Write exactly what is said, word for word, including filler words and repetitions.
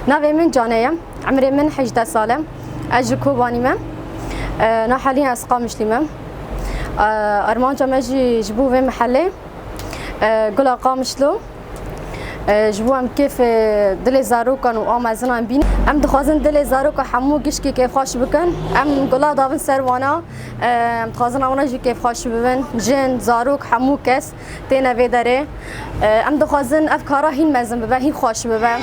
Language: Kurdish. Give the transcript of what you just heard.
Navê min Cane ye. Emrê min hejdeh sal e. Ez ji Kobanî me. E, na helî ez Qamişlî me. E, armanca me jî ji bo vê mehellê, e, Gula Qamişlo. E, ji bo em kêfê dilê zarokan û a mezinan bîn. Em dixwazin dilê zaroka hemû gişkî kêfxweş bikin. Em gula davin ser wana. E, em dixwazin wana jî kêfxweş bibin. Jin, zarok, hemû kes têne vê derê. E, em dixwazin ev kara hîn mezin bibe, hîn xweş bibe.